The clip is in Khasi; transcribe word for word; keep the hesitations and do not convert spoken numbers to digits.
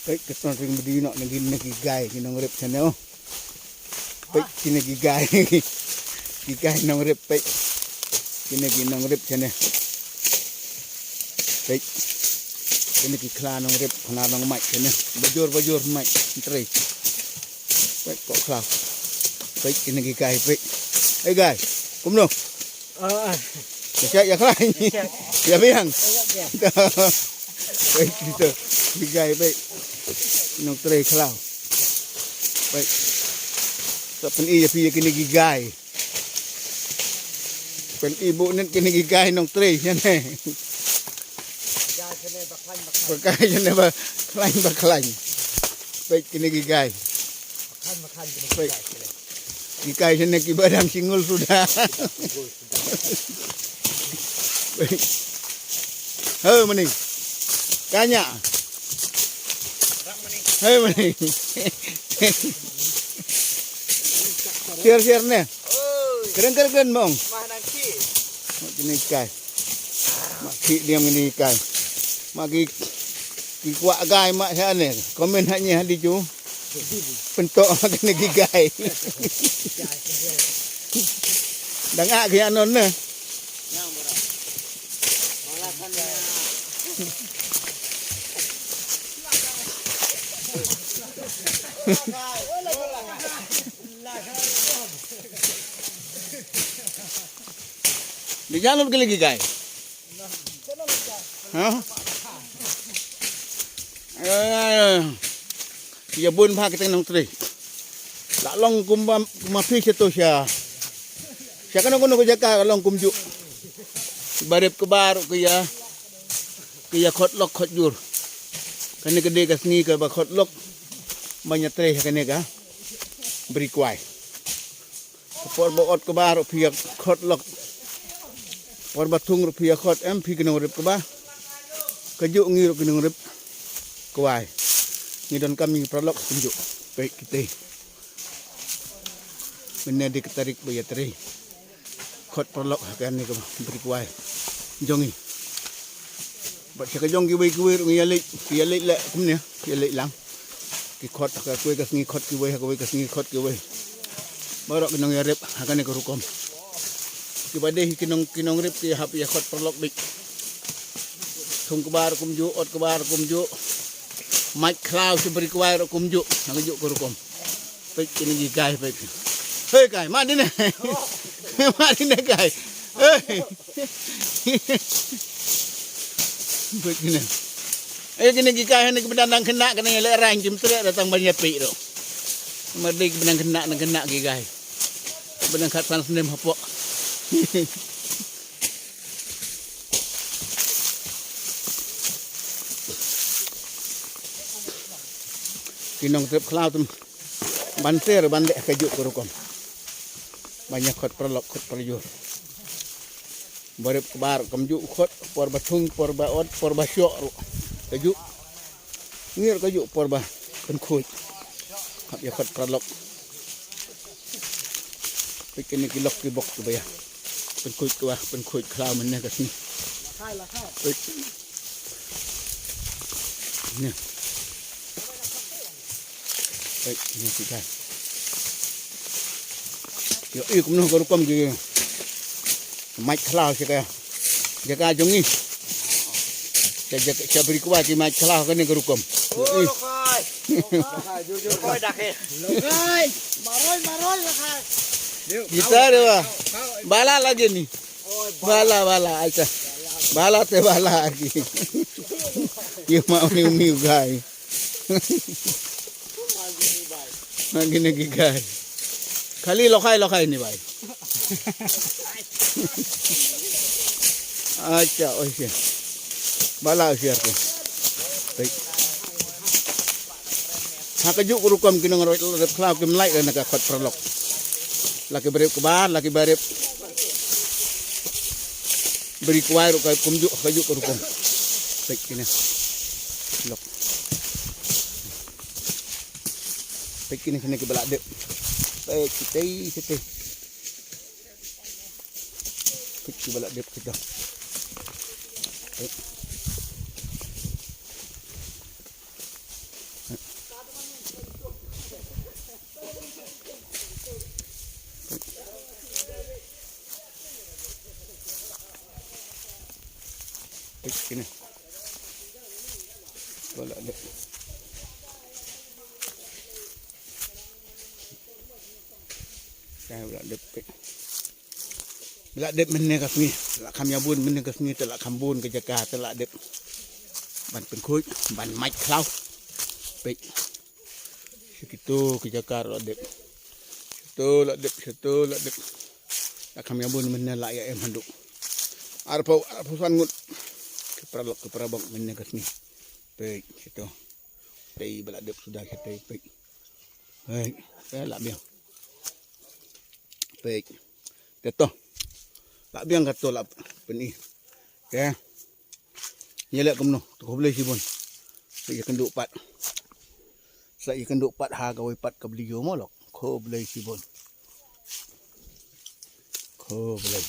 Peit ka ton ring madi noh na ki, na ki guy ki nongrep shane. Peit kine ki guy. Ki guy nongrep peit. Kine ki nongrep shane. Peit. Kine ki khla nongrep, khla nongmait shane. Bajur bajur mait. Trei. Peit ko khla. Peit kine ki guy peit. Hey guy. Kumno? Ah, ah. Ïa shait ïa khlaiñ. Ïa biang. Peit kita. Ki guy peit. Nongtrei khlaw. Peit. Sa pyni ïa phi ïa kine ki guy. Pyni buh net kine ki guy nongtrei shane. Ba guy shane ba khlaiñ ba khlaiñ. Peit kine ki guy. Peit. Ki guy shane kiba dang shingul suda. Ho mani. Kanya. Ho mani. Share share ne. Kren kren kren mong. Kine ki kai. Ma ki diam kine ki kai. Ma ki ki kwah gai ma sha ne. Komen ha ne ha di ju. Pyntok ma kine ki gai. Dang ak ki anon ne. Di jalur ki lagi gai. Ha? Eh, ïa bun bha kita nongtrei. La long kumba, kumba phi sha to sha. Sha kano kano ka jaka ka long kumjuh. Ba rep kba ruh ka ïa, ka ïa khot lok khot jur. Kane ka dei ka sngi kaba khot lok. Ban ïatrei ha kane ka Bri Kwai. Por ba ot kba ruh phi ïa khot lok. Por ba thung ruh phi ïa khot, em phi ki nongrep kba. Kajuh ngi ruh ki nongrep kwai. Ngi donkam ngi paralok kumjuh. Peit kita. Mynne dei ka tarik ba ïatrei. Khot paralok ha kane ka Bri Kwai jong ngi. Bad sha ka jong kiwei kiwei ruh ngi ïa leit, ki ïa leit leh kumne, ki ïa leit lang. Ki khot ha kawei ka sngi khot kiwei, ha kawei ka sngi khot kiwei. Baroh ki nongïarep ha kane ka rukom. Kiba dei ki nong, ki nongrep ki hap ïa khot paralok beit. Thung kba ruh kumjuh, ot kba ruh kumjuh. Mait khlaw sha Bri Kwai ruh kumjuh, ha kajuh ka rukom. Peit kine ki kai peit. Hei kai, ma dine. Ma dine kai. Hei. Peit kine. Eh kine ki kai ne ki bynta nang kena kena ïa leh rang jim treh datang ban ïa peit ruh. Ma dei ki bynta kena nang kena ki kai. Bynta khat san snem hapoh. Ki nongtrep khlaw tam. Ban ter ban leh kajuh ka rukom. Ban ïa khot paralok khot parajur. Ba rep kba ruh kumjuh khot, por ba thung, por ba ot, por ba shoh ruh. Kajuh. Ngi ruh kajuh por ba pynkhuid. Hap ïa khot paralok. Peit kine ki lok ki bok kiba ïa pynkhuid kba, pynkhuid khlaw mynne ka sngi. Peit. Ne. Peit, ne ki kai. Ïohi kumno ka rukom ki mait khlaw sha ka jaka jong ngi. Sha jaka, sha Bri Kwai ki mait khlaw kane ka rukom. Ïohi. Kita dei ba. Bala lagi ni. Bala, bala, acha. Bala te bala lagi. Ïa ma uni uni u gai. Nang kine ki kai. Khali lokhai lokhai ni bai. Acha, oi se. Bala oi se ko. Peit. Ha kajuh ka rukom ki nongrep khlaw kim lait na ka khot paralok. La ki ba rep kba, la ki ba rep Bri Kwai ruh ka kumjuh, kajuh ka rukom. Peit kine. Lok. Peit kine, kine kiba la dep. Peit kitei, kitei. Peit kiba la dep kita. Peit. Kine. Ba la dep. Ka ba la dep peit. Ba la dep mynne ka sngi. La kham ïa bun mynne ka sngi te la kham bun ka jaka te la dep. Ban pynkhuid, ban mait khlaw. Peit. Shito ki jaka la dep. Shito la dep, shito la dep. La kham ïa bun mynne la ïa em haduh arphew, arphew san ngut. Ki paralok, ki parabok mynne ka sngi. Peit, shito. Tei ba la dep suda shatei, peit. Peit, te la biang. Peit. Te to. La biang kato la pyni. Te. Ïa leh kumno, to khublei shibun. Sa ïa kynduh pat. Sa ïa kynduh pat ha kawei pat ka video mo lok. Khublei shibun. Khublei.